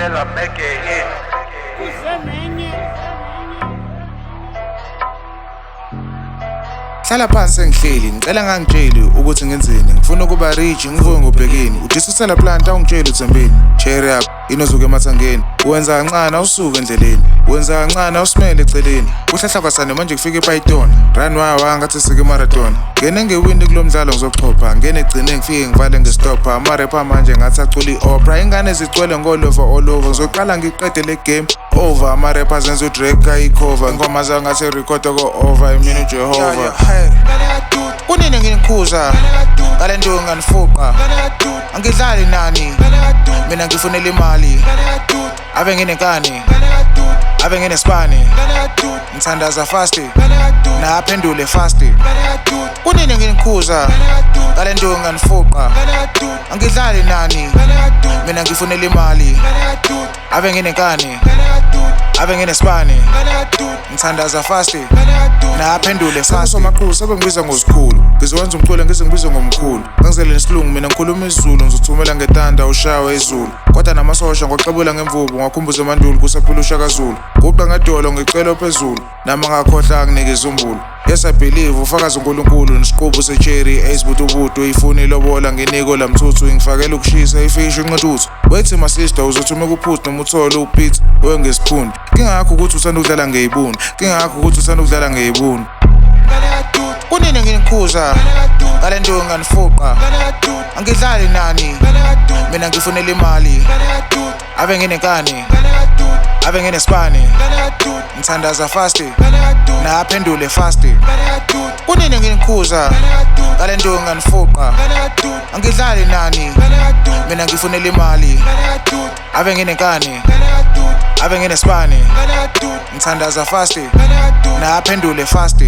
Magasela make a hit. Kuze nenye. Hlala phansi engihleli, ngicela ngangitsheli ukuthi ngenzeni. Ngifuna ukuba rich, ngivuke ngobhekeni. Udisusela plant awungitsheli uthembeni. Cherry up, inozuke emathangeni. Wenza kancane awusuke endleleni. Wenza kancane awusimele eceleni. Kuhlahla kwasane manje kufika iPython. Run wa ngathi sike marathon. Ngene ngewindi kulo mdlalo ngizoxhopha. Ngene egcine ngifike ngivale ngestopha. Ama-rapper manje ngathi acula i-opera. Ingane zigcwele ngolova all over. Ngizoqala ngiqede le game over. Ama-rappers enza uDrake ayikhova. Ingoma zayo ngathi record ko-over. Mina uJehova. Kunini nginikhuza ngale nto nganifuqa. Angidlali nani, mina ngifunela imali. Ave nginenkani, ave nginesibani. Ngithandaza fast, naphendule fast. Kunini nginikhuza ngale nto nganifuqa. Angidlali nani, mina ngifunela imali. Ave nginenkani, ave nginesibani. Ngithandaza fast, naphendule fast. Somaqhuzu sebengibiza ngosikhulu. Ngizowenza umculo ngize ngibize ngomkhulu. Ngangizele nesilungu mina ngikhuluma isiZulu. Ngizothumela ngetanda ushawe izulu. Kodwa namasosha ngoxebula ngemvubu ngakhumbuza emandulo kusaphila uShaka Zulu. Guqa ngedolo ngicela phezulu. Nami ngakhohlwa anginike izumbulo. Yes, I believe ufakazi uNkulunkulu nesiqubu secherry ace butubutu ifuna ilobola nginiko lamthuthu ngifakela ukushisa ifishi inqintuthu. Wait my sister, uzothuma kuphuthi noma uthole upitsi wengesiphundu. Kingakho ukuthi uthanda ukudlala ngeyibunu. Kingakho ukuthi uthanda ukudlala ngeyibunu. Kunini nginikhuza ngale nto nganifuqa. Angidlali nani, mina ngifunela imali. Ave nginenkani, ave nginesibani. Ngithandaza fast, naphendule fast. Kunini nginikhuza ngale nto nganifuqa. Angidlali nani, mina ngifunela imali. Ave nginenkani, ave nginesibani. Ngithandaza fast, naphendule fast.